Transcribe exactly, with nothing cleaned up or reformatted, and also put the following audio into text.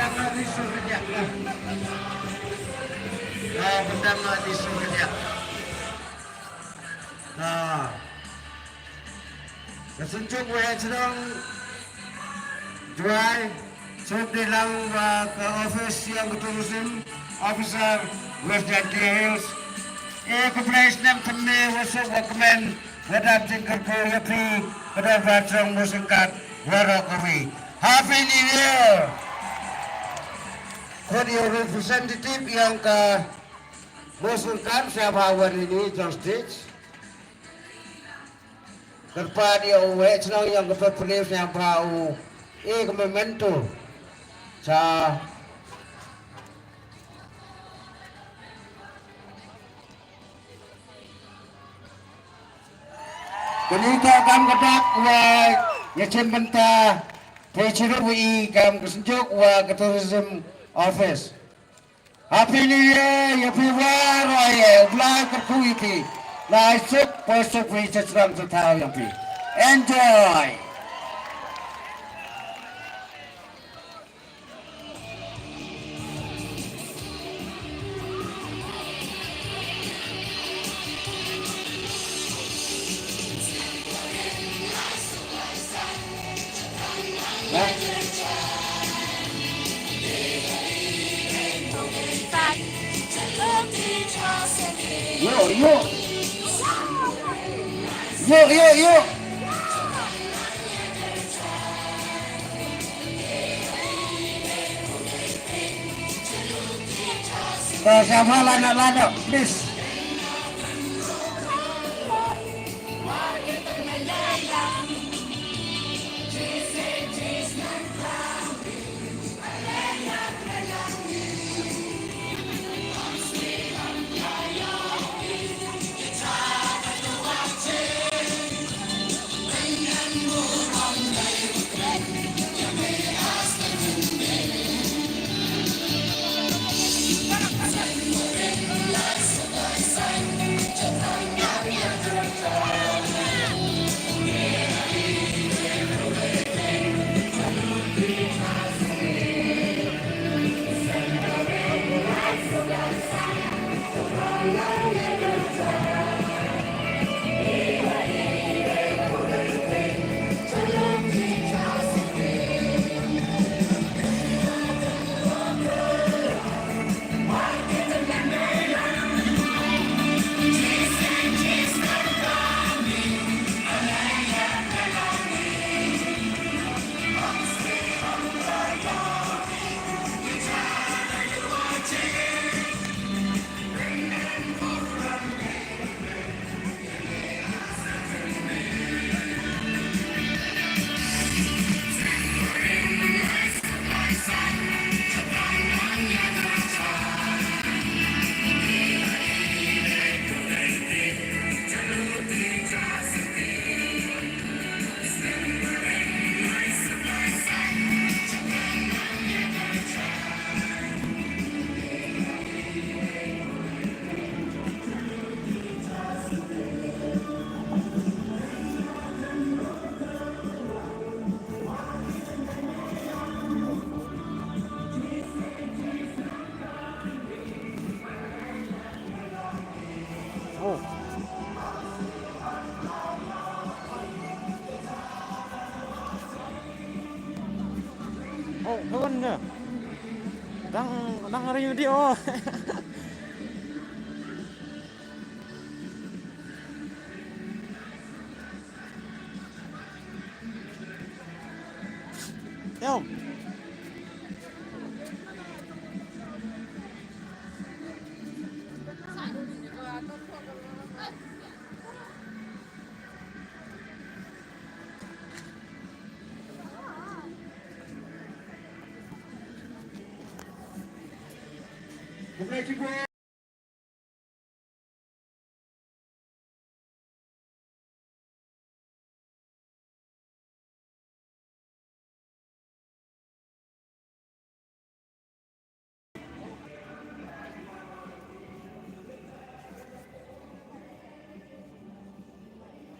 Bendam na di sur kejap lah. Ah, bendam na di sur kejap. Ah. Ka Synjuk Waheh Chnong Jowai, sngewbha ïa lang ba ka office ïa ka tourism officer West Jaintia Hills. E, khublei snem thymme, wa suk wa kmen, wa dap jingkyrkhu ïa phi, ka dorbar jong Mawsynkat waroh kawi. Happy New Year! Khun ïa u representative ïa ka Mawsynkat sngewbha wan ïa ini jong stage. Kyrpad ïa u Waheh Chnong ïa ka Pyrthei sngewbha u e ka memento. Cha. Kane ka kam ka dak wa ïa chen bynta. Phi chirup wa i kam ka Synjuk wa ka tourism office. Happy New Year ïa phi waroh ïa, u Blai kyrkhu ïa phi. Lai suk, poi suk phi sha shnong sha thaw ïa phi. Enjoy. Yo, yo. Yo, yo, yo. Ka siapa lana lana, please. Oh. Oh, kawan na. Dang, dang hari ni dia. Oh. Teo.